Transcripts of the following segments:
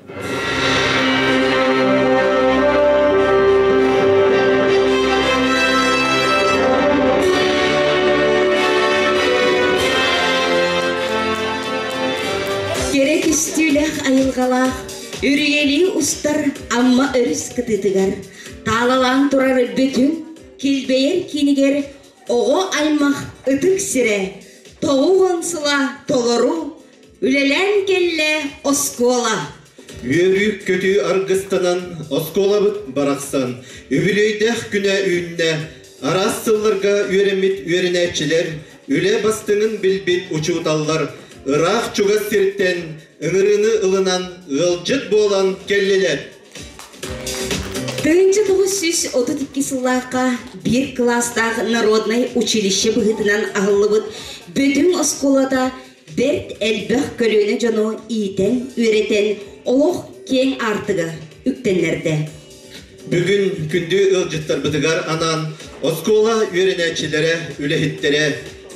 Кэрэ көстүүлээх айылҕалаах үрүйэлии устар Амма өрүс кытыытыгар таалалаан турар бүтүн килбэйэр киинигэр оҕо аймах ытык сирэ 90 сыла толору үлэлээн кэллэ оскуола. Үөрүү-көтүү аргыстанан оскуолабыт барахсан үбүлүөйдээх күнэ үүннэ. Араас сылларга үөрэммит үөрэнээччилэр, үлэ бастыҥын билбит учууталлар ыраах-чугас сиртэн ыҥырыыны ылынан ыалдьыт буолан кэллилэр. 1932 сыллаахха биир кылаастаах народнай училище быһыытынан аһыллыбыт Бөтүҥ оскуолата бэрт элбэх көлүөнэ дьону иитэн, үөрэтэн олох киэҥ аартыга үктэннэрдэ. Бүгүн күндү ыалдьыттарбытыгар анаан оскуола үөрэнээччилэрэ, үлэһиттэрэ,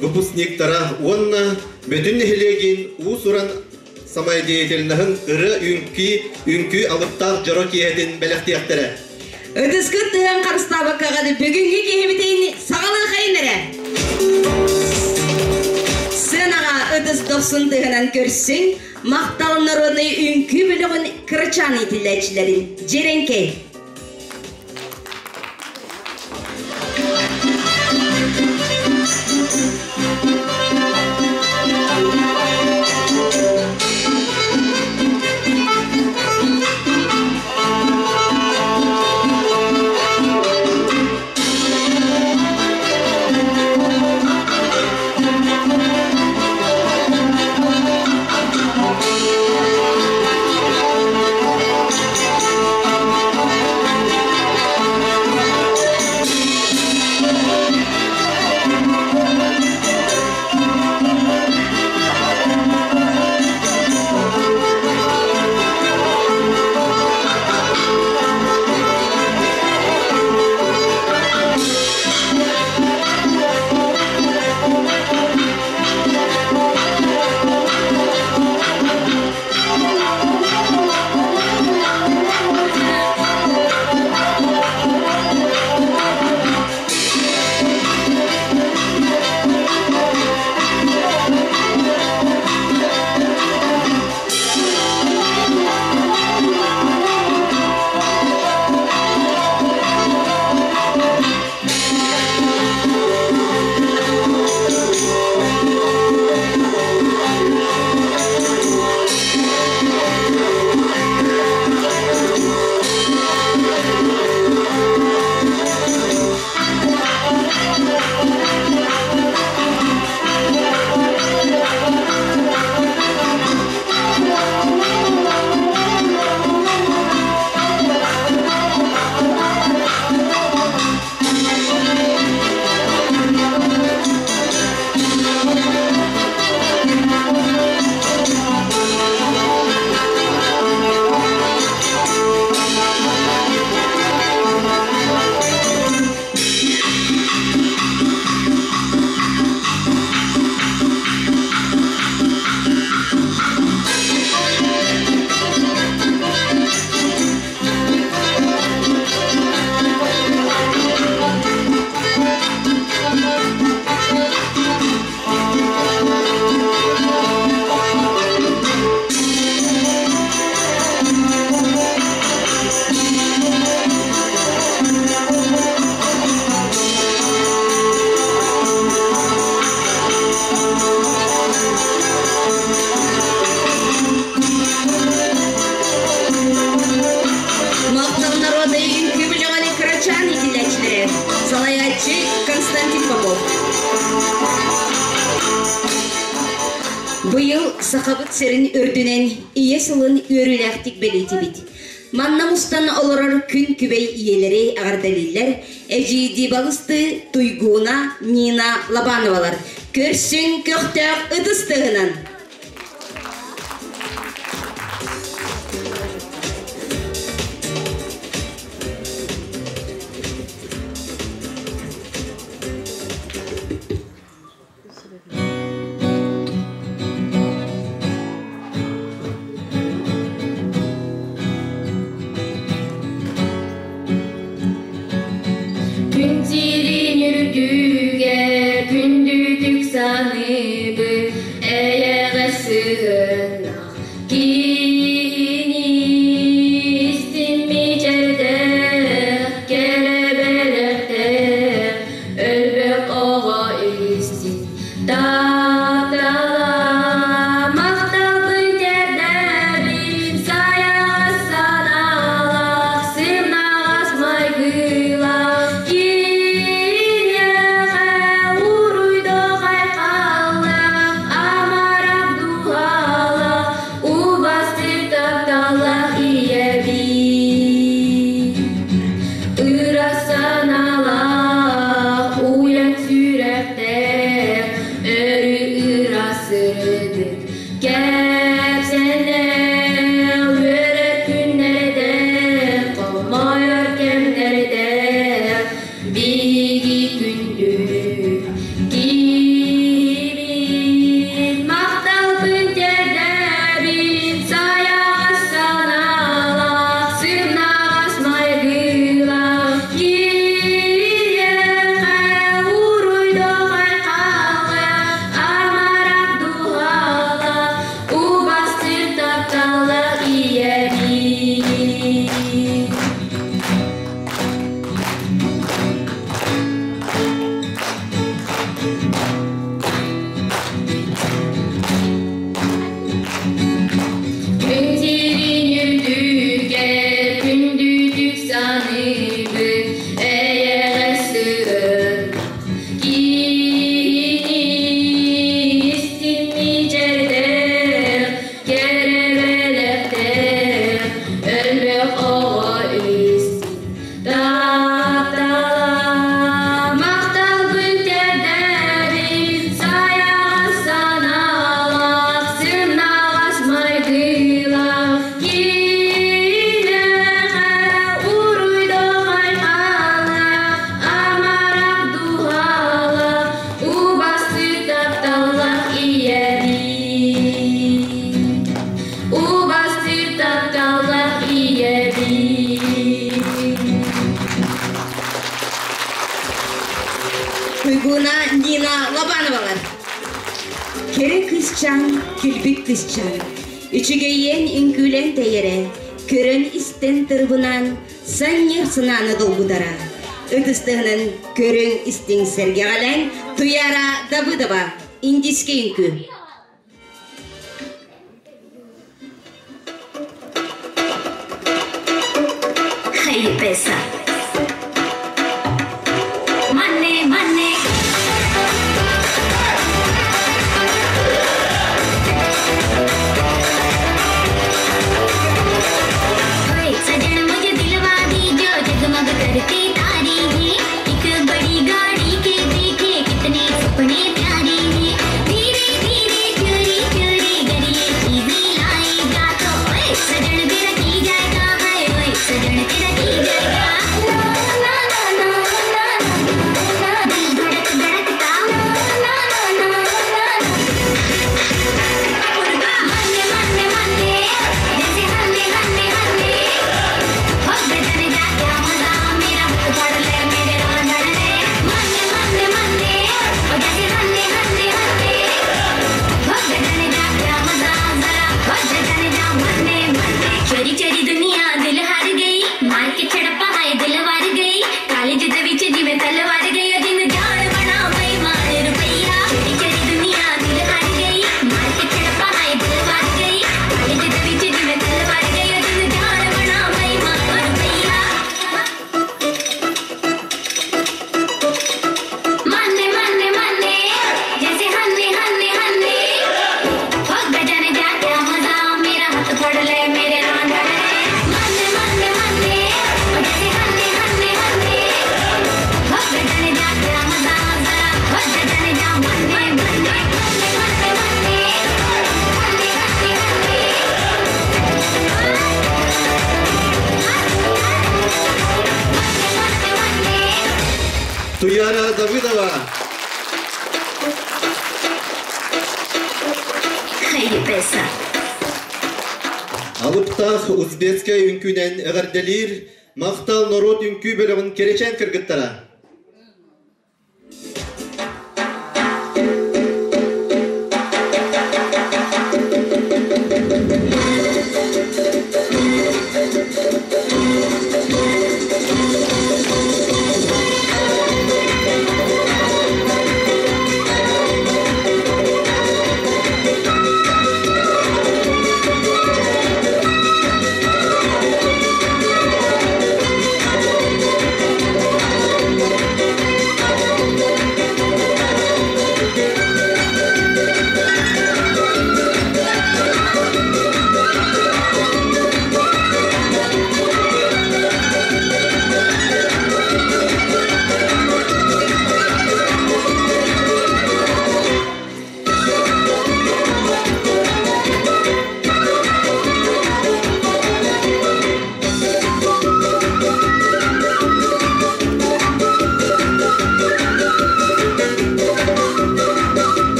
выпускниктара уонна Бөтүн нэһилиэгин уус-уран самодеятельноһын ырыа-үҥкүү үҥкүү алыптаах дьоро киэһэтин бэлэхтиэхтэрэ. Ытыскыт тыһан харыстаабаккаҕыт бүгүҥҥү киһибитин саҕалыахайын эрэ. Сыанаҕа ытыс дохсун тыһынан көрсүҥ, махтал народнай үҥкүү бөлөҕүн кырачаан иитиллээччилэрин Дьирэҥкэй. Махтал народа үҥкүү бөлөҕүн кырачаан иитиллээччилэрэ салайааччы Константин Попов. Быйыл Сахабыт сирин үрдүнэн Ийэ сылын үөрүүлээхтик бэлиэтибит. Манна мустан олорор күн күбэй ийэлэри эҕэрдэлииллэр эдьиийдии балысты Туйгуна, Нина Лобановалар. Көрсүҥ көхтөөх ытыс тыаһынан! Лобановалар. Кэрэ кыысчаан, күлбүт кыысчаан, үчүгэйиэн үҥкүүлэн тэйэрэ, көрөн-истэн тырыбынаан, санньыар санааны долгутара. Ытыстыһынан көрүҥ истиҥ сэргэҕэлээн Туяра Давыдова индийскэй үҥкүү. Хайпеса. Money, money. सजन मुझे दिलवा दीजो जगमग करती तारी है एक बड़ी गाड़ी के देखे कितने सपने प्यारे हैं धीरे धीरे चोरी चोरी गरिए चीजें लाएगा तो ओए सजन तेरा की जाएगा हाय ओए सजन तेरा की जाएगा ना ना ना ना ना ना दिल धड़क धड़कता ना ना ना ना मन्ने मन्ने मन्ने जैसे हन्ने हन्ने हन्ने हो गजन जा क्या मजा मेरा हाथ पकड़ ले मेरे राह धर ले मन्ने मन्ने मन्ने ओ जैसे हन्ने हन्ने हन्ने हो गजन जा क्या मजा जरा हो गजन जा मन्ने मन्ने चोरी चोरी दुनिया दिल हार गई मार के छड़पा हाय दिल वार गई कालेज दे विच जिवें तलवार गई ओ जिन जान बना बेईमान रुपैया चोरी चोरी दुनिया दिल हार गई मार के छड़पा हाय दिल वार गई कालेज दे विच जिवें तलवार गई ओ जिन जान बना बेईमान रुपैया मन्ने मन्ने मन्ने जैसे हन्ने हन्ने हन्ने हो गजन जा क्या मजा मेरा हाथ पकड़ ले मेरे राह धर ले मन्ने मन्ने मन्ने ओ जैसे हन्ने हन्ने हन्ने हो गजन जा क्या मजा जरा हो गजन जा मन्ने मन्ने मन्ने मन्ने मन्ने हन्ने हन्ने हन्ने मन्ने मन्ने Туяра Давыдова. Хайпеса. Алыптаах узбекскай үҥкүүнэн эҕэрдэлиир Махтал норуот үҥкүү бөлөҕүн кэрэчээн кыргыттара.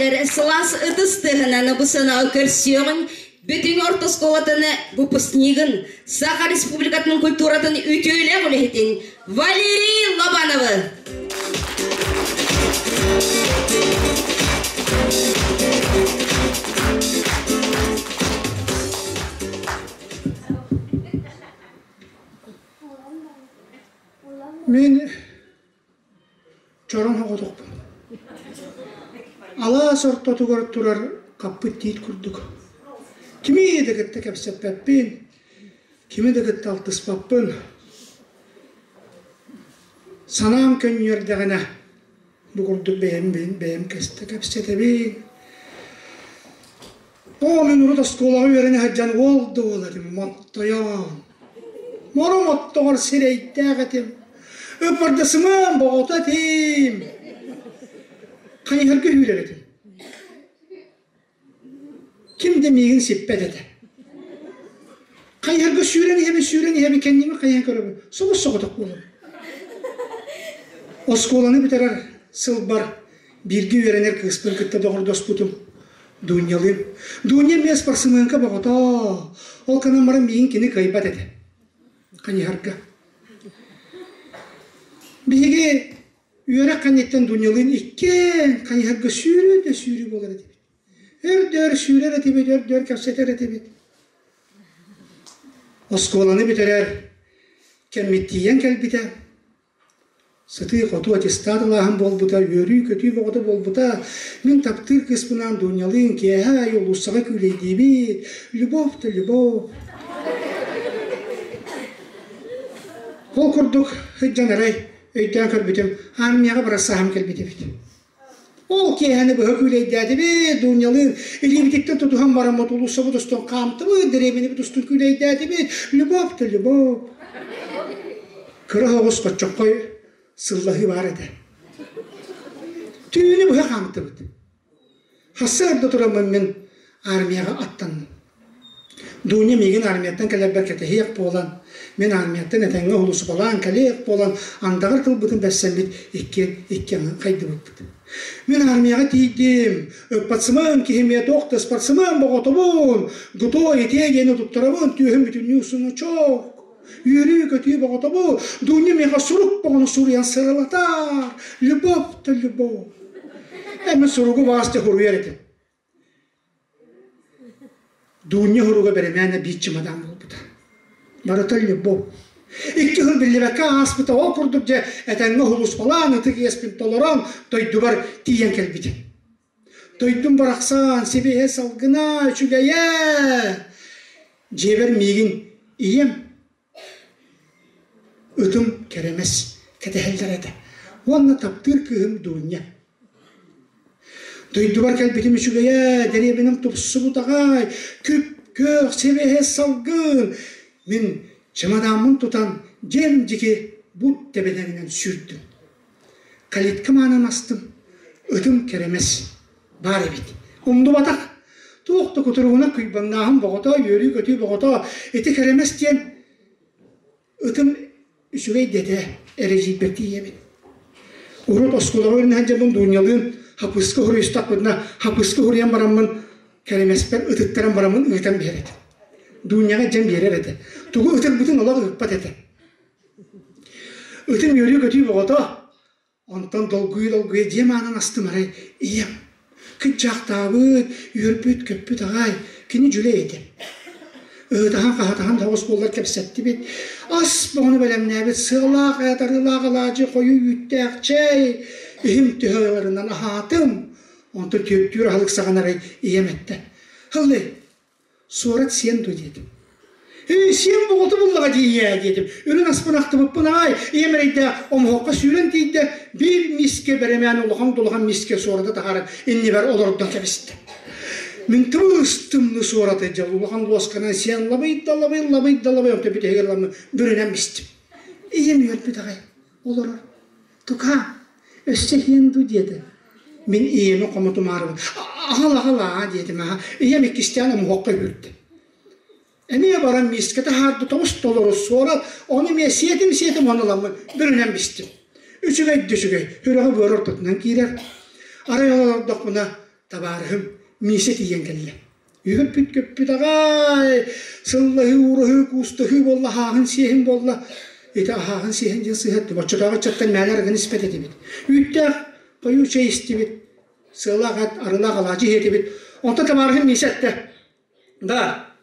Көхтөөхтөр сылаас ытыс тыаһынан бу санаа көрсүөҕүн Бүтүн орто оскуолатын выпускнигын, Саха Республикатын культуратын үтүөлээх үлэһитин Валерий Лобановы. Мин Чороҥ оҕотохпун. Алаас ортотугар турар хаппыт тиит курдук. Кими да кытта кэпсэппэппин, кими да кытта алтыспаппын. Санаам көнньүөрдэҕинэ, бу курдук бэйэм бэйэм кэпсэтэбин. Оо, мин урут оскуолаҕа үөрэнэ сылдьан уол да уол этим, моттойоон. Морум оттоҕор сирэйдээх этим. Ыппардасымаан боҕото этим. Хайыһарга үүрэр этим. Ким да миигин сиппэт этэ. Хайыһарга сүүрэн иһэбин, сүүрэн иһэбин, кэннибин хайыһан көрөбүн. Собус соҕотох буолабын. Оскуоланы бүтэрэр сылбар бииргэ үөрэнэр кыыспын кытта доҕордоспутум. Дунялыын. Дуня эмиэ спортсменка боҕотоо. Ол гынан баран миигин кини кыайбат этэ. Хайыһарга. Биһиги үөрэх кэнниттэн Дунялыын иккиэн хайыһарга сүүрүү да сүүрүү буолар этибит. Өр-дөр сүүрэр этибит, өр-дөр кэпсэтэр этибит. Оскуоланы бүтэрэр кэммит тиийэн кэлбитэ. Сытыы-хотуу аттестат ылааһын буолбута, үөрүү-көтүү бөҕөтө буолбута. Мин таптыыр кыыспынаан Дунялыын киэһэ аайы уулуссаҕа күүлэйдиибит. Любовь да любовь. Ол курдук сылдьан арай өйдөөн көрбүтүм, армияҕа бырасааһым кэлбит эбит. Ол киэһэни быһа күүлэйдээтибит, Дунялыын илиибититтэн тутуһан бараммыт уулуссабыт устун хаамтыбыт, дэриэбинэбит устун күүлэйдээтибит. Любовь да любовь. Кыра оҕус хоччоххой сыллаһыы баар этэ. Түүнү быһа хаамтыбыт. Сарсыарда тураммын мин армияҕа аттанным. Дуня миигин армияттан кэлэрбэр кэтэһиэх буолан, мин армияттан этэҥҥэ уһулусубалаан кэлиэх буолан, андаҕар тылбытын бэрсэммит иккиэн икки аҥы хайдыбыппыт. Мин армияҕа тиийдим, ыппатсымаан киһи туох да спортсмен боҕотобун, гутой итиэ диэни туттарабын, түөһүм бүтүннүү сунучок. Үөрүү-көтүү боҕотобу, Дуня миэхэ сурук боҕону суруйан сырылатар, любовь да любовь. Эмэ суругу баасты суруйар этим. Дуунньа уһуруга бэрэмээнэ биир чымадаан буолбута. Барыта любовь. Икки сыл биллибэккэ ааспыта, ол курдук дьэ этэҥҥэ уһулуспалаан, ытык иэспин толорон, дойдубар тиийэн кэлбитим. Дойдум барахсан, сибиэһэ салгына, үчүгэйэ! Дьиэбэр миигин ийэм, ытым кэрэмэс кэтэһэллэр этэ уонна таптыыр кыыһым Дуунньа. Дойдубар кэлбитим үчүгэйэ, дэриэбинэм тупсубут аҕай, күп-күөх, сибиэһэй салгын. Мин чемодаммын тутан дьиэм диэки бут тэбэнэринэн сүүрдүм. Калитка маанан астым, ытым кэрэмэс баар эбит. Умнубатах. Туох да кутуругунан кыйбаҥнааһын боҕото, үөрүү-көтүү боҕото, ити кэрэмэс диэн ытым үчүгэй дэтэ эрэдьиийбэр тиийэбин. Урут оскуолаҕа үөрэнэ сылдьабын Дуунньалыын хапыыска уһуруйустахпытына, хапыыска уһуруйан бараммын кэрэмэспэр ытыттаран бараммын ыытан биэрэр этим. Дуунньаҕа дьэн биэрэр этэ. Тугу ытырбытын олох ыыппат этэ. Ытым үөрүү-көтүү боҕото, онтон долгуйа-долгуйа дьиэм аанын астым арай ийэм кыдьаахтаабыт, үөрбүт-көппүт аҕай, кини дьүлэй этэ. Ыһытаһан-хаһытаһан тоҕус буоллар кэпсэттибит, ас боҕону бэлэмнээбит сыалаах эт, арыылаах алаадьы, хойуу үүттээх чэй, иһим төһө ыларынан аһаатым. Онтон түөттүүр аһылык саҕана арай ийэм эттэ: «Һыллый, Суорат сиэн дуо диэтим. Ээ, сиэн боҕото буллаҕа дии ийээ диэтим. Үрүҥ аспын ахтыбыппын аай, ийэм эрэйдээх омуһахха сүүрэн тиийдэ, биир миискэ бэрэмээн улахан дулахан миискэ суораты таһааран иннибэр олордон кэбистэ. Мин тыбыс-тымныы суораты дьэ улахан луосканан сиэн лабый да лабый, лабый да лабый, онтон бүтэһигэр ламмын бүрүнэн бистим. Ийэм үөрбүт аҕай олорор. Тукаа, өссө иһиэн дуу диэтэ. Мин ийэми хомотумаарыбын аҕал аҕал аа диэтим аа. Ийэм иккистээн омуһахха үүрдэ. Эмиэ баран миискэ таһаарда тоҕус толору суорат, ону эмиэ сиэтим-сиэтим ону ыламмын бүрүнэн бистим. Үчүгэй да үчүгэй, сүрэҕи быар ортотунан киирэр. Арай олордохпуна. Табаарыһым Миисэ тиийэн кэллэ. Үһүрбүт-көппүт аҕай, сыллаһыы, уураһыы, куустаһыы буолла, аһааһын-сиэһин буолла. Ити аһааһын-сиэһин диэн сыыһа Оччотооҕу ыччаттан мээнэ арыгыны испэт этибит. Үүттээх хойуу чэй истибит, сыалаах эт, арыылаах алаадьы иһиэтибит. Онтон табаарыһым Миисэ эттэ: «Да,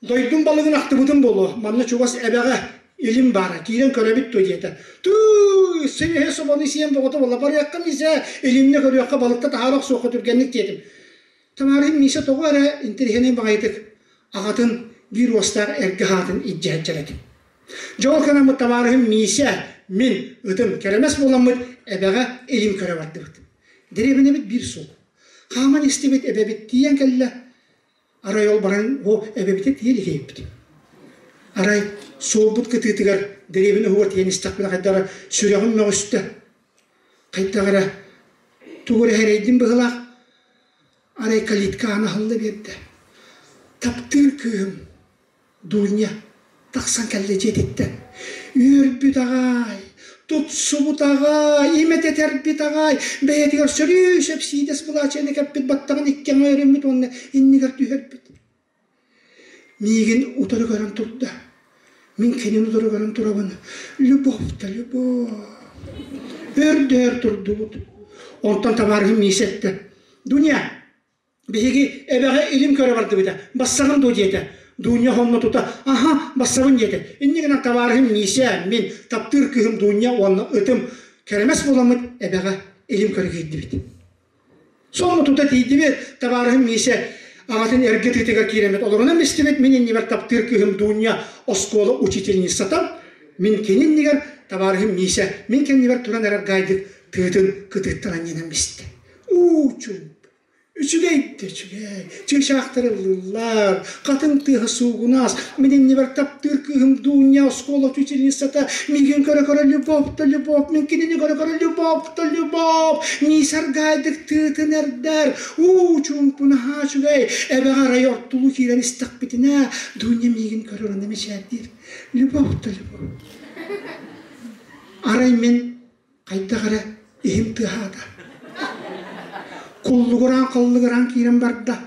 дойдум балыгын ахтыбытым буолуо, манна чугас эбэҕэ илим баара, киирэн көрөбүт дуо?» диэтэ. Тыы, силиһэ собону сиэн боҕото буолла, барыахха Миисэ, илимнэ көрүөххэ, балыкта таһаара охсуохха түргэнник диэтим. Тамарин Миисэ тоҕо эрэ интэриэһинэй баҕайытык аҕатын биир уостаах эргэ аатын илдьэ сылдьар этим. Дьэ ол гынаммыт табаарыһым Миисэ, мин, ытым кэрэмэс буоламмыт эбэҕэ илим көрө бардыбыт. Дэриэбинэбит биир суол. Хааман истибит эбэбит тиийэн кэллэ. Арай ол баран о эбэбитэ тиийэ илик эбиппит. Арай суолбут кытыытыгар дэриэбинэ уһугар тиийэн истэхпинэ хайдах эрэ сүрэҕим мөҕүстэ. Хайдах эрэ тугу эрэ эрэйдим быһыылаах. Арай калитка аана аһылла биэрдэ. Таптыыр кыыһым Дуня тахсан кэллэ дьиэтиттэн. Үөрбүт аҕай, тупсубут аҕай, имэтэтэрбит аҕай, бэйэтигэр сөрүү-сөп сиидэс былаачыйаны кэппит баттаҕын икки аҥы өрүммүт уонна иннигэр түһэрбит. Миигин утары көрөн турда. Мин кинини утары көрөн турабын. Любовь да любовь. Өр-дөр турдубут. Онтон табаарыһым Миисэ эттэ. Дуня, биһиги эбэҕэ илим көрө бардыбыта. Бассаҕын дуо диэтэ. Дуня хонно тута, аха, бассабын диэтэ. Инньэ гынан табаарыһым Миисэ, мин таптыыр кыыһым Дуня уонна ытым кэрэмэс буоламмыт эбэҕэ илим көрө киирдибит. Сонно тута тиийдибит, табаарыһым Миисэ аҕатын эргэ тыытыгар киирэммит олорунан истибит, мин иннибэр таптыыр кыыһым Дуня оскуола учительницата, мин кини иннигэр табаарыһым Миисэ, мин кэннибэр туран эрэр гайдык тыытын кытыыттан анньынан бистэ. Уу чуумпу. Үчүгэй да үчүгэй, чыычаахтар ыллыыллар, хатыҥ тыаһа суугунаас, мин иннибэр таптыыр кыыһым Дуня оскуола учительницата миигин көрө-көрө любовь да любовь, мин кинини көрө-көрө любовь да любовь, миисаргаайдык тыытын эрдэр, уу чуумпу наһаа үчүгэй, эбэҕэ арай ортулуу киирэн истэхпитинэ, Дуня миигин көрөр уонна мичээрдиир, любовь да любовь. Арай мин Хайдах эрэ иһим тыаһаата. Куллугураан-халлыгыраан киирэн барда.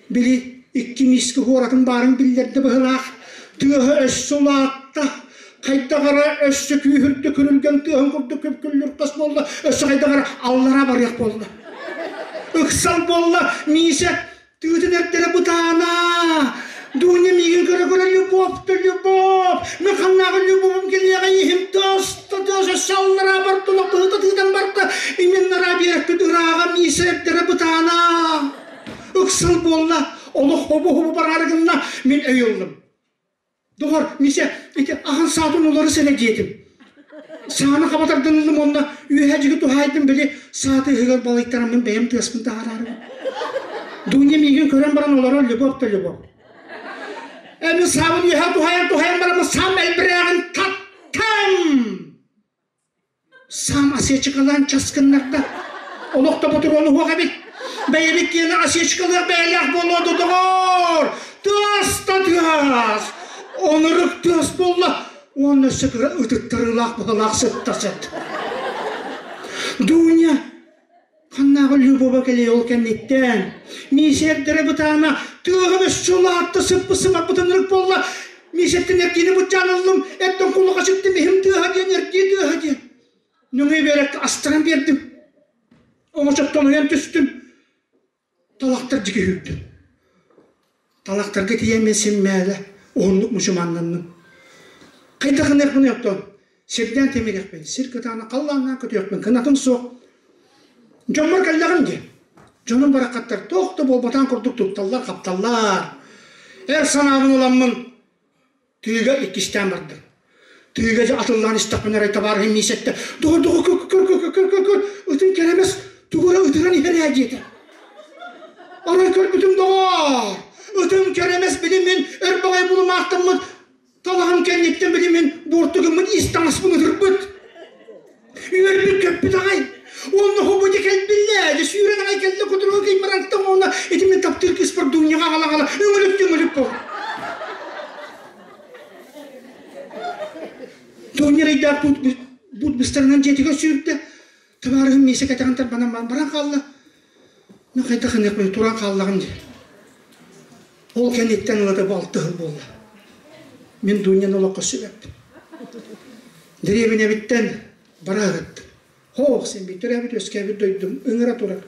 Били икки миискэ хуоратын баарын биллэрдэ быһылаах. Тыаһа өссө улаатта. Хайдах эрэ өссө күүһүрдэ күрүлгэн тыаһын курдук күп-күллүркэс буолла. Өссө хайдах эрэ аллара барыах буолла. Ыксал буолла. Миисэ Тыытын эрдэрэ бытаана! Дуня миигин көрө-көрө любовь да любовь! Мин ханнааҕы любовым кэлиэҕэ иһим тоста тос өссө аллараа бардылар быһыта тыытан барда именнара биэрэкпит ырааҕа Миисэ эрдэрэ бытаана! Ыксал буолла, олох хобу-хобу бараары гынна, мин өй ыллым. Доҕор, Миисэ, ити ахан саатын уларыс эрэ диэтим. Сааны хаба тардан ыллым уонна үөһэ дьиги туһаайдым, били сааты ыһыгар балыйтараммын бэйэм тыаспын таһаарарым. Дуня миигин көрөн баран олорор любовь да любовь. Эми саабын үөһэ туһайан туһайан бараммын саам элбирээҕин таттам! Саам осечкалаан час гыннарда. Олох да ботуруон уһуох эбит. Бэйэбит киэнэ осечкалыах бэйэлээх буолуо да доҕоор! Тыас да тыас! Онурук тыас буолла. Уонна өссө кыра ытыктарыылаах быһалаах сытта сыт. Дуня Ханнааҕы Любова кэлиэ ол кэнниттэн. Миисэрдэрэ бытаана тыаһын өссө улаатта сыппыт сымарбыт ынырык буолла. Миисэттэн эргиини буччаан ыллым, эрдэн кулаха ситтим иһим тыаһа диэн эргии тыаһа диэн. Нөҥүө биэрэккэ астаран биэрдим. Оҥочоттон уйан түстүм. Талахтар дьиги сүүрдүм. Талахтарга тиийэн мин симмээлэ уһуннук мучумааннанным. Хайдах гыныахпыный оттон? Сирдээн тимириэхпин, сир кытаана халлааннаан көтүөхпүн, кынатым суох. Дьоммор кэллэҕим дии. Дьонум бараххаттар туох да буолбатаан курдук тутталлар-хапталлар. Эр санаабын ыламмын Тыыга иккистээн бардым. Тыыга дьэ атыллаан истэхпинэ эрэ табаарыһым Миисэттэ «Доҕор, доҕор, көр, көр, көр, көр, көр, көр, ытын кэрэмэс, тугу эрэ ытыран иһэр ээ» диэтэ. Арай көрбүтүм доҕоор, ытым кэрэмэс били мин өр баҕайы булумаахтаммыт талаҕым кэнниттэн били мин буорту гыммыт ис таҥаспын ытырбыт. Үөрбүт-көппүт аҕай. Уонна хобудьа кэлбиллээ, дьэ сүүрэн аҕай кэллэ кутуруга кыймарантан уонна ити мин таптыыр кыыспар Дуняҕа аҕала-аҕала өҥүлүк-төҥүлүк буол. Дуня эрэйдээх буут быстарынан дьиэтигэр сүүрдэ. Табаарыһым Миисэ кэтэҕин тарбанан баран хаалла. Мин хайдах гыныахпыный, туран хааллаҕым дии. Ол кэнниттэн ылата бу алта сыл буолла. Мин Дуняны олоххо сүбэппин. Дэриэбинэбиттэн бараһыттым. Хоох, син биир төрөөбүт үөскээбит дойдум ыҥыра турар.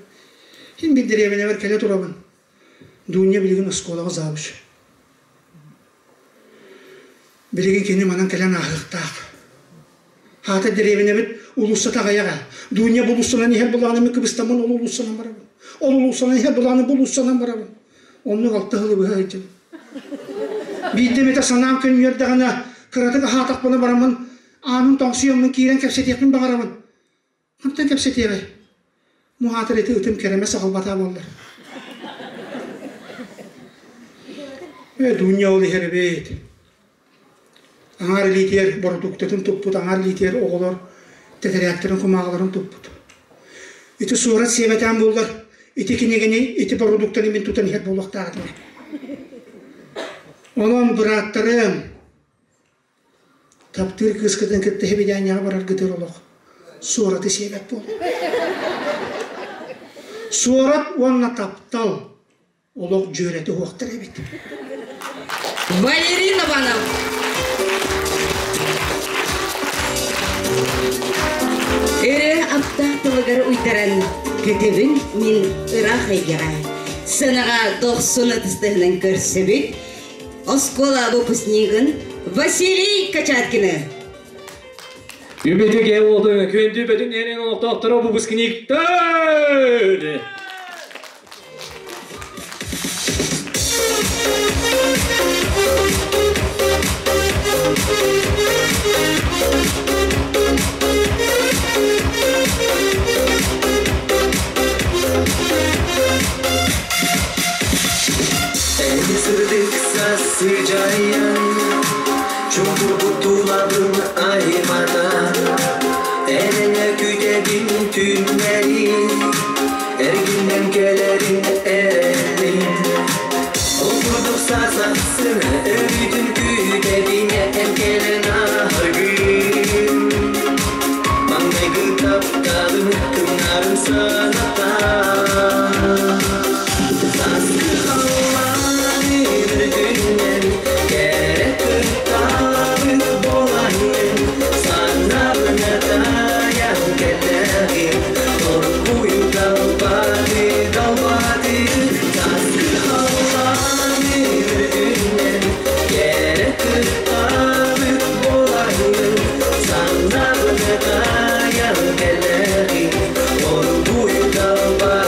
Син биир дэриэбинэбэр кэлэ турабын. Дуня билигин оскуолаҕа завуч. Билигин кини манан кэлэн ааһыахтаах. Аата дэриэбинэбит улууссата аҕыйаҕа. Дуня булууссанан иһэр булаҕына мин кыбыстаммын ол улууссанан барабын. Ол улууссанан иһэр булаҕына бу улууссанан барабын. Оннук алта сылы быһа сылдьабын. Биирдэ эмитэ санаам көнньүөрдэҕинэ, кыратык аһаатахпына бараммын, аанын тоҥсуйаммын киирэн кэпсэтиэхпин баҕарабын. Хантан кэпсэтиэҕэй? Муһаатар ити ытым кэрэмэс аҕалбатаа буоллар. Ээ, Дуня ол иһэр эбит. Аҥаар илиитигэр бородууктатын туппут, аҥаар илиитигэр оҕолор тэтэрээттэрин кумааҕыларын туппут. Ити суорат сиэбэтээн буоллар, ити кинигэни, ити бородууктаны мин тутан иһэр буолуохтаах этим. Онон, бырааттарым, Таптыыр кыыскытын кытта сибидиэнньэҕэ бараргытыгар олох суораты сиэбэт буолуҥ. Суорат уонна таптал олох дьүөрэтэ уһуохтар эбит. Валерий Лобанов. Өрө аптаах тылыгар уйдаран көтөбүн мин ыраах эйгэҕэ. Сыанаҕа дохсун ытыстыһынан көрсөбүт Оскуола выпускнигын Василий Качаткины. Үбүтүгэ уолун күндү бөтүн эрин олохтоохторо выпускниктар! Сырдыкса сыдьайан, чуҥкурбут аймана, Эрэнэ күүтэбин түүннэри, эргинэн кэлэрин эрэлин. Ол курдук саас ахсын өрүүтүн күүтэбин эн кэлэн ааһаргын. Маҥнайгы тапталым кымнарын санатан. Сааскы халлааны үрдүнэн кэрэ кыттаабыт буолаҥҥын, санаабына тайан кэллэҕин, оргуйу далбааты далбааты. Сааскы халлааны үрдүнэн кэрэ кыттаабыт буолаҥҥын, санаабына тайан кэллэҕин, оргуйу далбааты.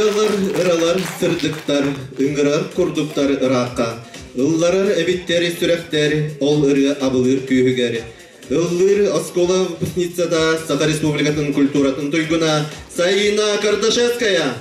Ырыалар, ыралар, сырдыктар, ыҥырар курдуктар ыраахха, ылларар эбиттэр сүрэхтэр ол ырыа абылыыр күүһүгэр. Ыллыыр оскуола выпускницата Саха Республикатын культуратын туйгуна Саина Кардашевская.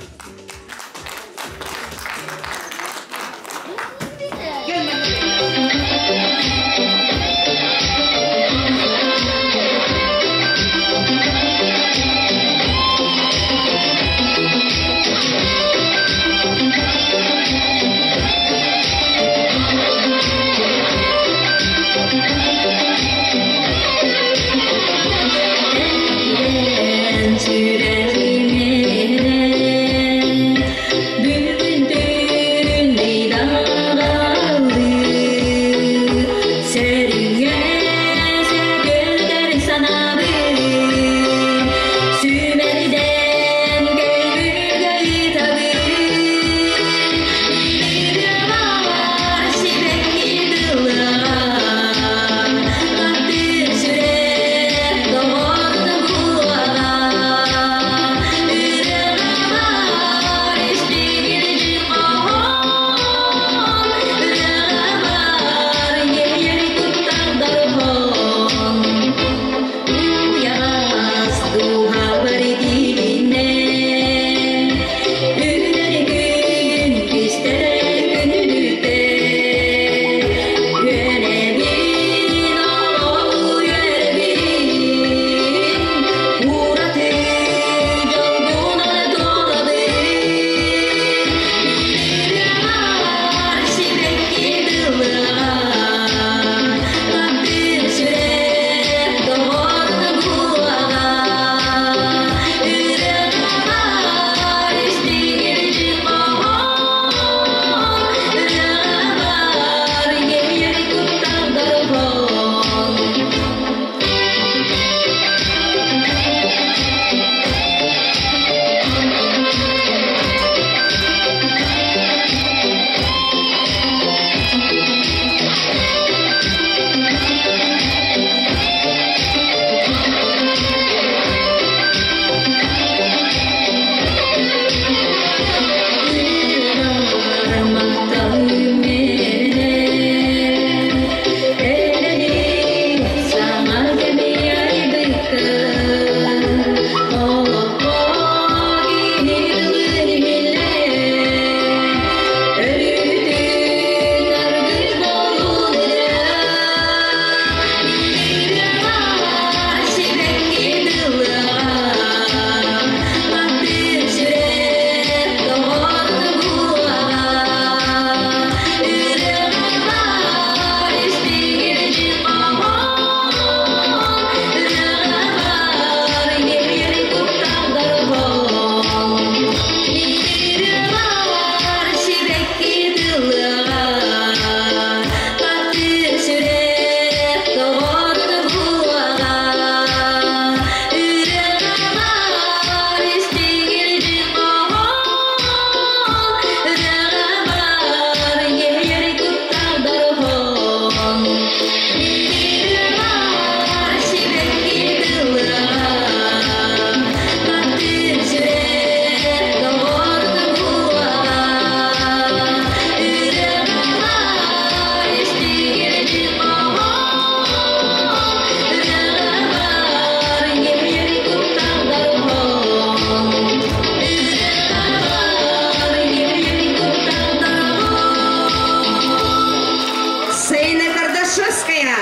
Саина Кардашевская!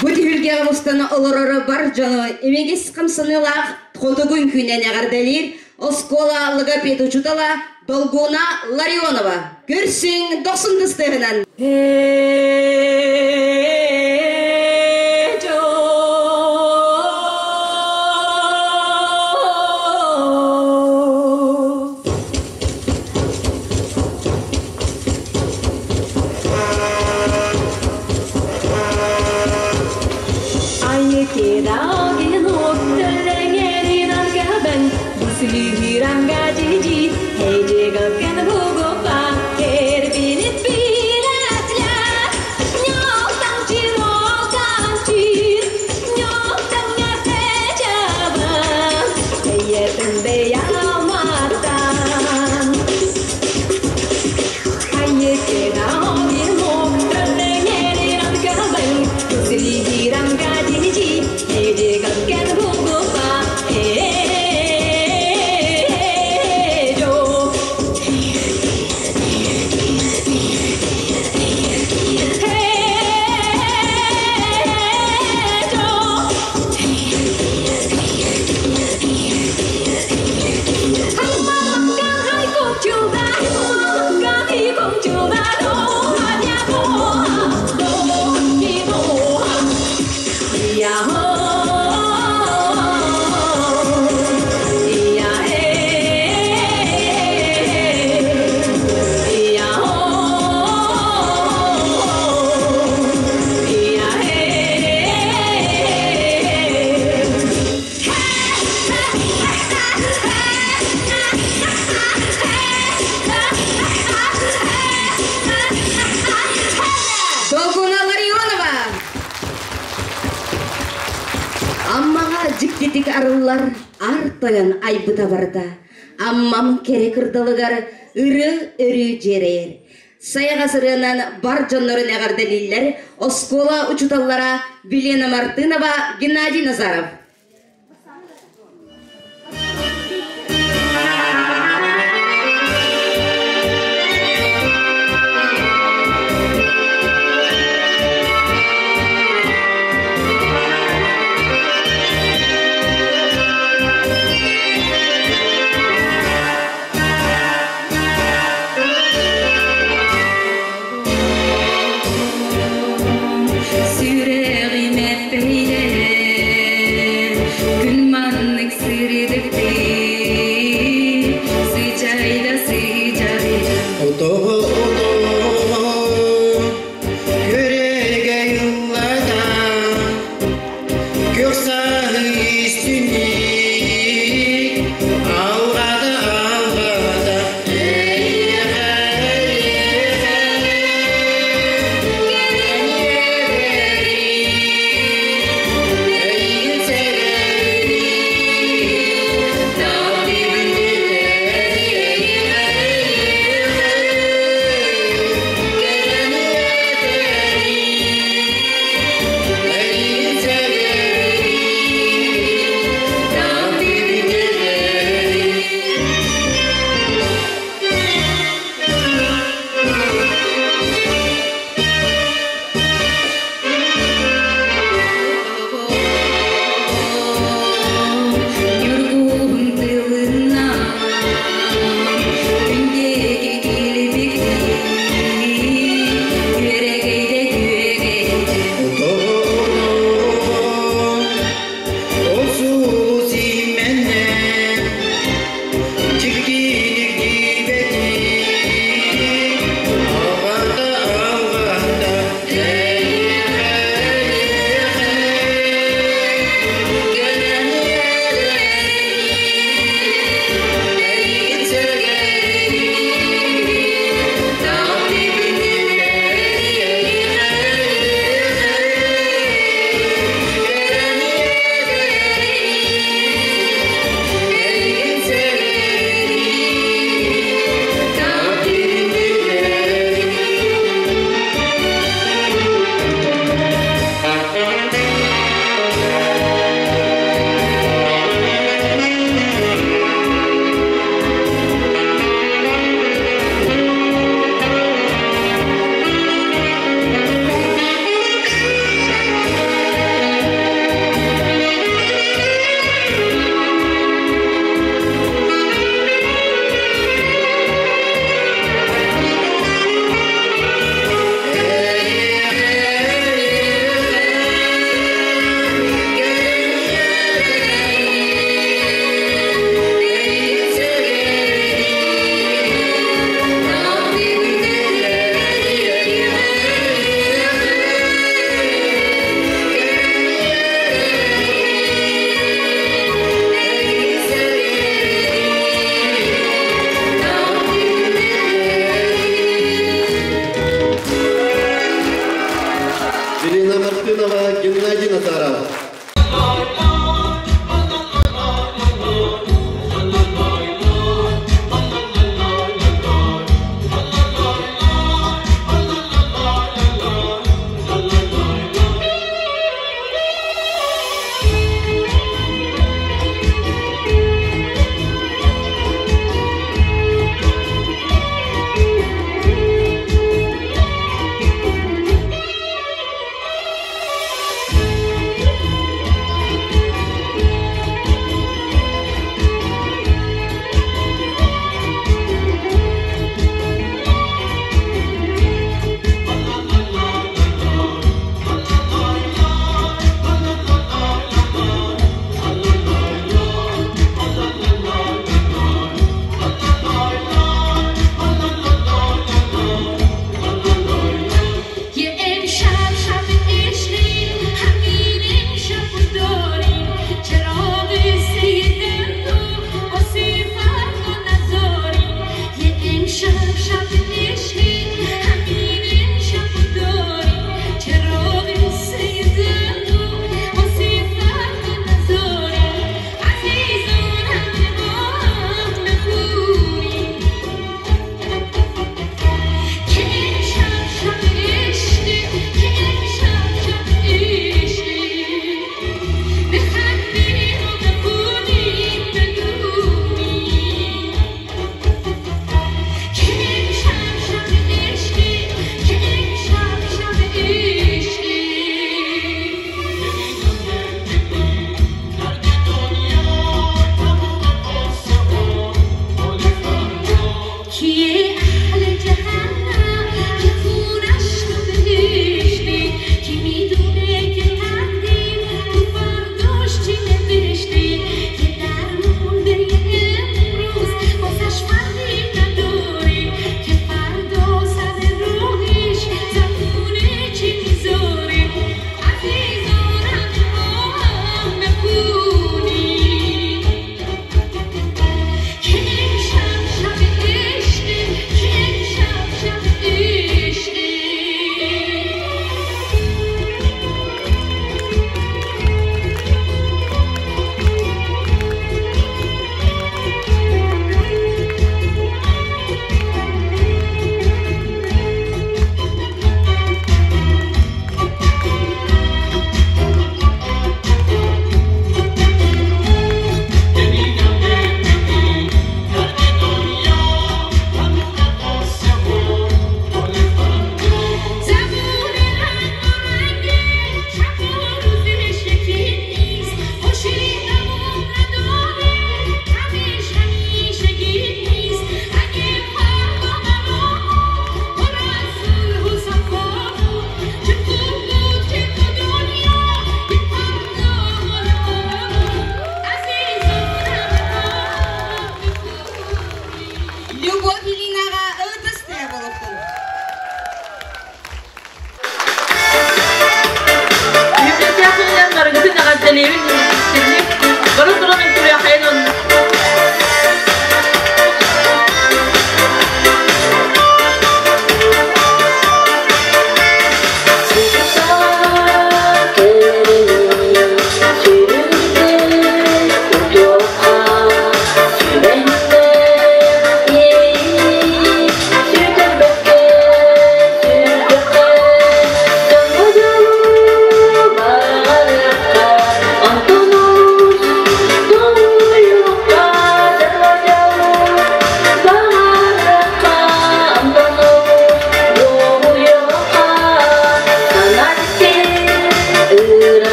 Бу түһүлгэҕэ мустан олорор бар дьону имигис хамсаныылаах хотугу үҥкүүнэн эҕэрдэлиир оскуола логопед учуутала Долгуна Ларионова. Көрсүҥ дохсун тыстыһынан! Долгуна Ларионова! Аммаҕа дьиктитик арыллар ар тойон айбыта барыта. Аммам кэрэ кырдалыгар ыры өрүү дьиэрэйэр. Сайаҕас ырыанан бар дьоннорун эҕэрдэлииллэр оскуола учууталлара Вилена Мартынова, Геннадий Назаров. Сүрэҕим эппэйдэн, күн маннык сырдыктыы, сычайда сычайда. Отоҕо отоҕо күрэгэй ыллата, күөх саһы истинник, алҕада алҕада, эйиэхэ эйиэхэ, эйигин сэрэйдим, таптыыбын эйиэхэ эйиэхэ.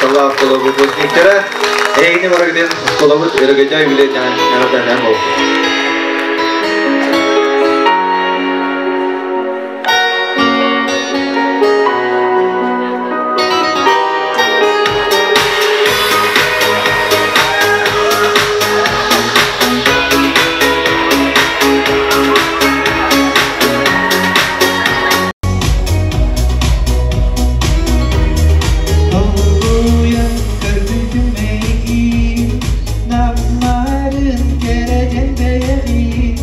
Тапталлаах оскуола выпускниктара, эһигини барыгытын оскуолабыт өрөгөйдөөх юбилейынан эҕэрдэлээн буоллун. Долгуйа көрбүтүм эйигин, Наммарын кэрэ бэйэҕин,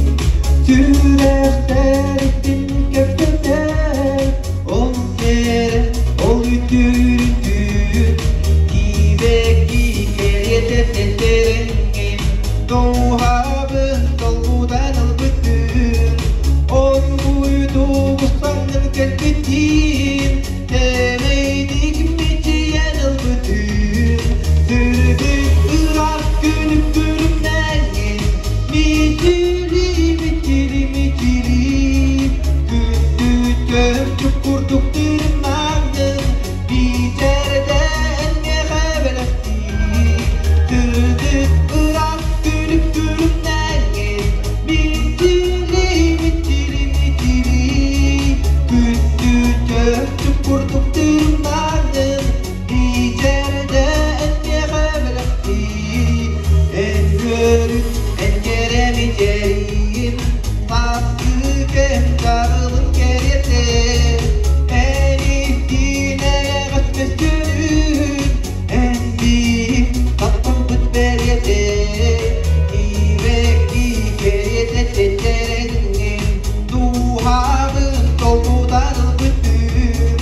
Сүрэхтэриттэн кэпсэтэр, Ол кэрэ, ол үтүрүтүн, Кибэки кэриэтэ тэттэрэҥҥин, Дууһабын толкудан ылбытын, Оргуйдугустаҥҥын кэлбитин, Тэмэйдик мичийэн ылбытын, Сүрдүк ыраах күнүк күлүмнэҥҥин, Мичили, мичили, мичили, Күндү чөмчүк курдук тырымнаҥҥын, Бичэрдэн миэхэ бэлэхтии. Сүрдүк ыраах күнүк күлүмнэҥҥин, Мичили, мичили, мичили, Күндү чөмчүк курдук тырымнаҥҥын, Бичэрдэн миэхэ бэлэхтии. Эн үөрүн, эн кэрэ мичээрин, Сааскы кэм чаҕылын кэриэтэ, Эн иттин эйэҕэс мөссүөнүн, Эн биир тапталбыт бэриэтэ, Киибэкки кэриэтэ тэттэрэҥҥин, Дууһабын толкутан ылбытын,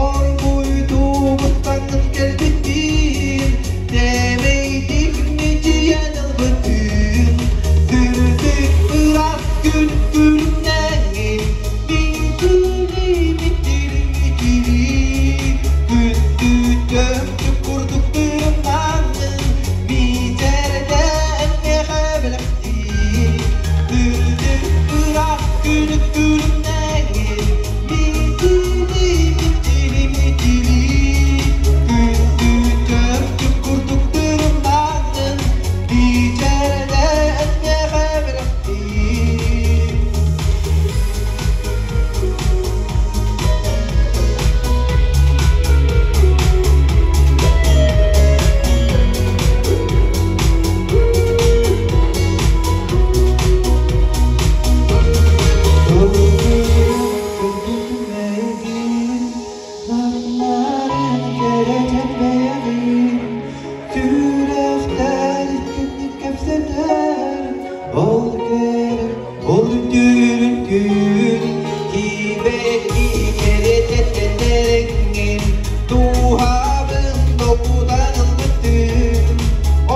Оргуйдугуттаҥҥын кэлбитин, Тэмэйдик мичийэн ылбытын, Сүрдүк ыраах күн күлүмнэҥҥин, Мичили, мичили, мичили, Күндү чөмчүк курдук тырымнаҥҥын, Мичээрдэн миэхэ бэлэхтии. Сүрдүк ыраах күн күлүмнэҥҥин, Мичили, мичили, мичили, Күндү чөмчүк курдук тырымнаҥҥын, Мичээрдэн миэхэ бэлэхтии. Долгуйа көрбүтүм эйигин, Намнарын кэрэтэн бэйэҕин, Сүрэхтэр иккинник кэпсэтэр, Ол кэрэ, ол үтүрүн түүн, Кибэки кэрэтэ тэтэрэҥҥин, Дууһабын долгутан ылбытын,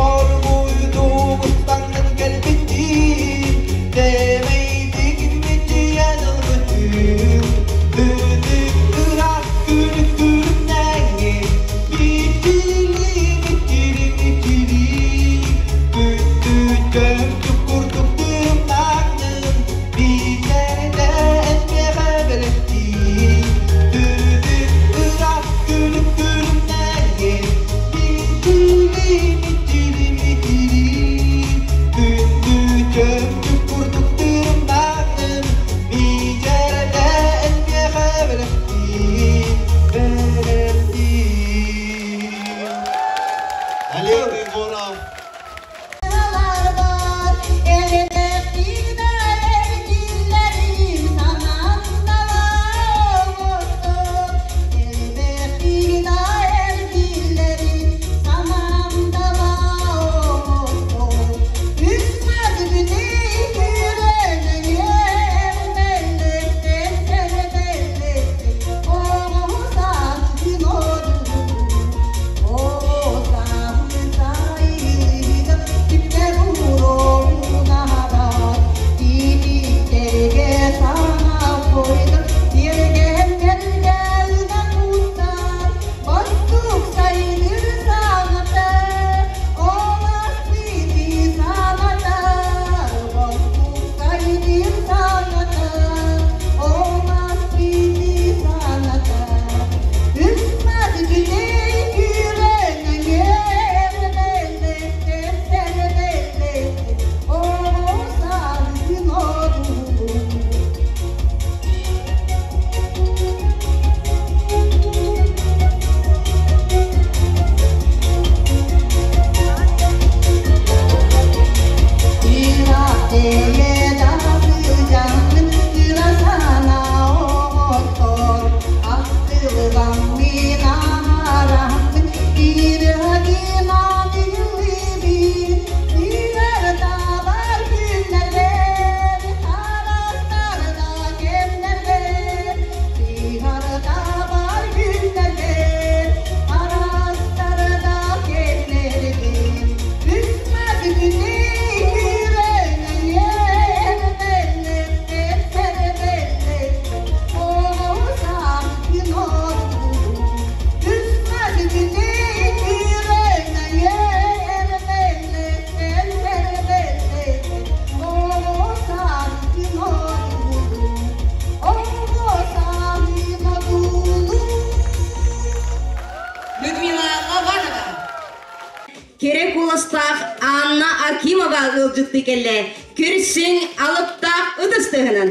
Оргуйдугуттаҥҥын кэлбитин, Тэмэйдик мичийэн ылбытын, Үрдүк ыраах күнүк күлүмнэҥҥин, Мичили, мичили, мичили, Күндү чөмчүк курдук тырымнаҥҥын, Мичээрдэн миэхэ бэлэхтии. Үрдүк ыраах күнүк күлүмнэҥҥин, Мичили, мичили, мичили, Күндү чөмчүк курдук тырымнаҥҥын, Мичээрдэн миэхэ бэлэхтии, бэлэхтии. Олег Егоров. Oh, Кэрэ куоластаах Анна Акимова ыалдьыттыы кэллэ. Көрсүҥ алыптаах ытыс тыаһынан.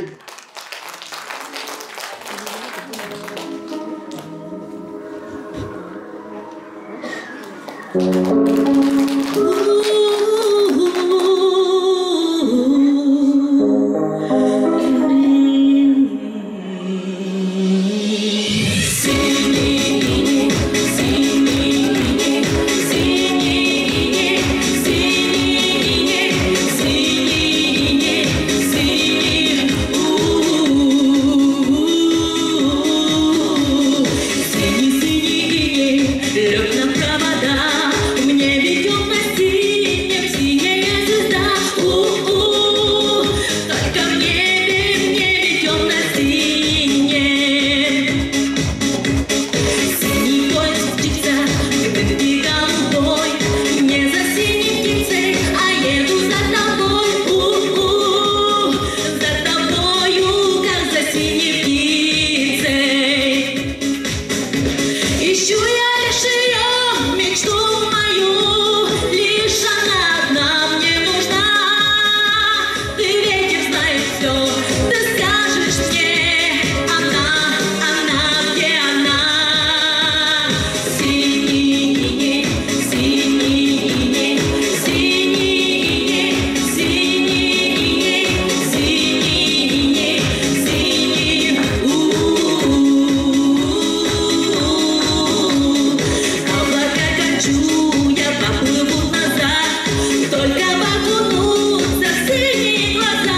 Лег на провода, мне ведет на синем, синяя звезда, у-у, только в небе, в небе темно-синем. Синий поезд мчится, дымки голубой, не за синей птицей, а еду за тобой, у-у, за тобою, как за синей птицей. Ищу я лишь ее, мечту мою, лишь она одна мне нужна. Ты, ветер, знаешь все, ты скажешь мне, она, она, где она? Синий, синий, синий, синий, синий, синий, у-у-у. Облака кочуя поплывут назад, только окунутся в синие глаза.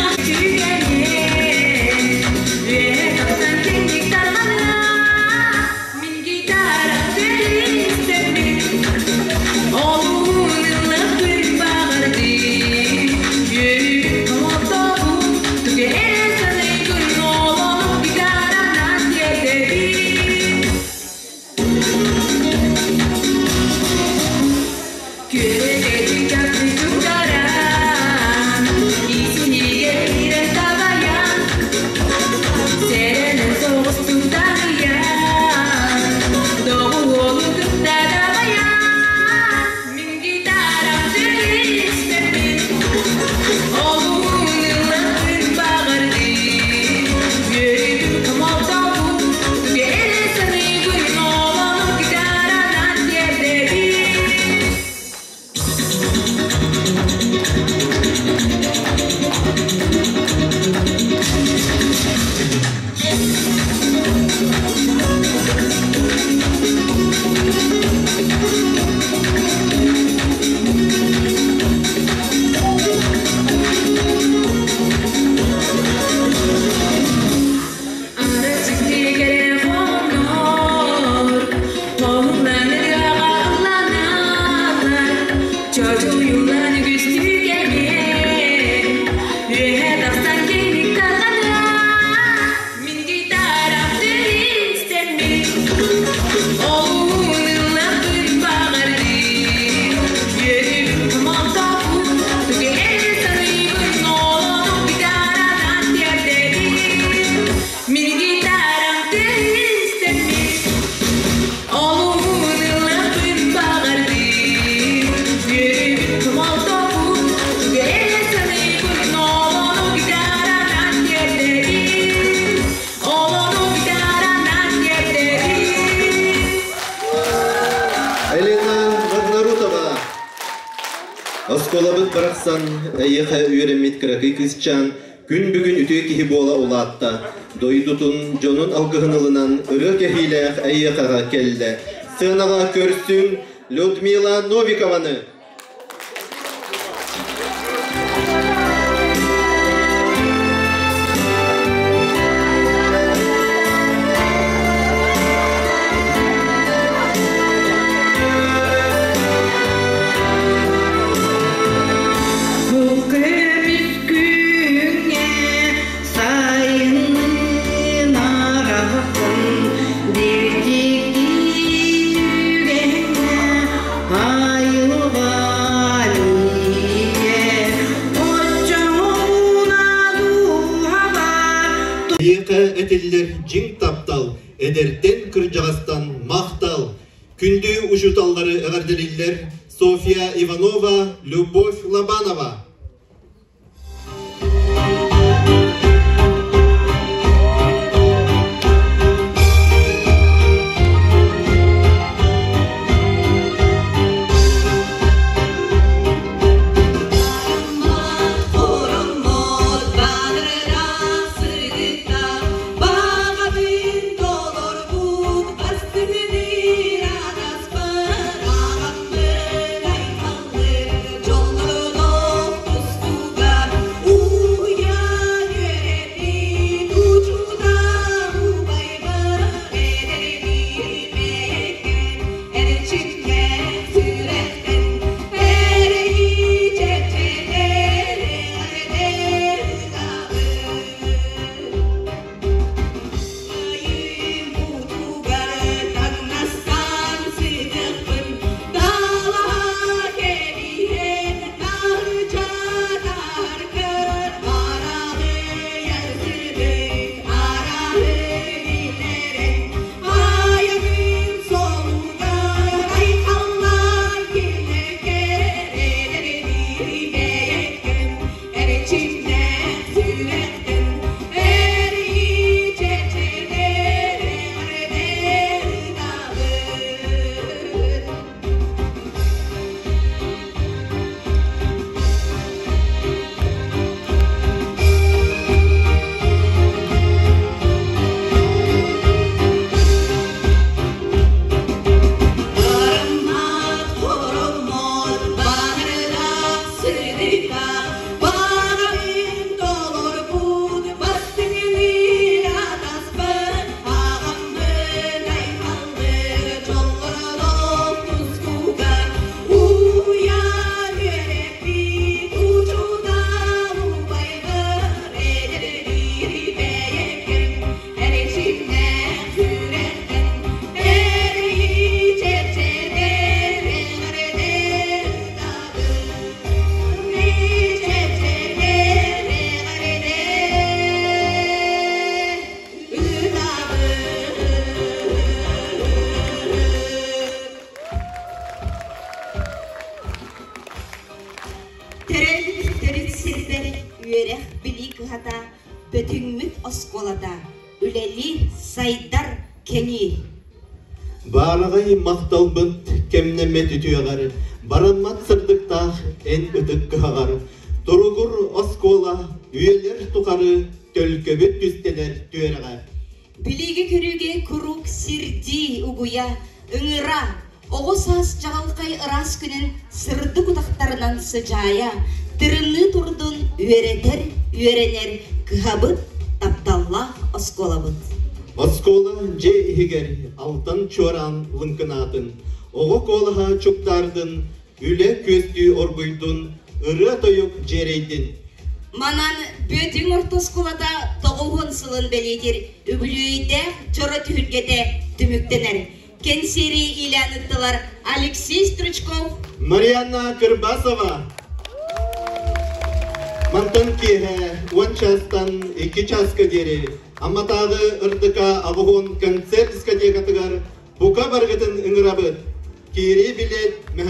Елена Маднарутова. Оскуолабыт барахсан эйиэхэ үөрэммит кыракый кыысчаан күн бүгүн үтүө киһи буола улаатта. Дойдутун дьонун алгыһын ылынан ырыа кэһиилээх эйиэхэҕэ кэллэ. Сыанаҕа көрсүҥ Людмила Новикованы. Бу көмүс күҥҥэ сайынын араҕасын дирдиктии түгэҥҥэ айылҕа оччоҕуна дууһабар Эйиэхэ этиллэр дьиҥ таптал, эдэртэн кырдьаҕастан махтал. Күндү учууталлары эҕэрдэлииллэр. Софья Иванова, Любовь Лобанова. Төрөөбүт төрүт сирбэр үөрэх билии кыһата Бөтүҥмүт оскуолата үлэлиир, сайдар, кэҥиир. Баараҕай махталбыт кэмнэммэт үтүөҕэр, бараммат сырдыктаах эн ытык кыһаҕар, туругур оскуола үйэлэр тухары төлкөбүт түстэнэр түөрэҕэ. Билиигэ-көрүүгэ куруук сирдии угуйа, ыҥыра, оҕо саас чаҕылхай ыраас күнүн сырдык утахтарынан сыдьаайа, тырымныы турдун үөрэтэр, үөрэнэр кыһабыт, тапталлаах оскуолабыт. Оскуола дьиэ иһигэр алтан чуораан лыҥкынаатын, оҕо куолаһа чуптаардын, үлэ күөстүү оргуйдун, ырыа-тойук дьиэрэйдин. Манан Бүөтүҥ орто оскуолата 90 сылын бэлиэтиир үбүлүөйдээх дьоро түһүлгэтэ түмүктэнэр. Кэнсиэри иилээн ыттылар Алексей Стручков, Марианна Кырбасова. Мантан киэһэ 10 чаастан 2 чааска диэри Амматааҕы РДК Абуһун концерт дискотекатыгар бука барыгытын ыҥырабыт. Киирии билет мөһөөх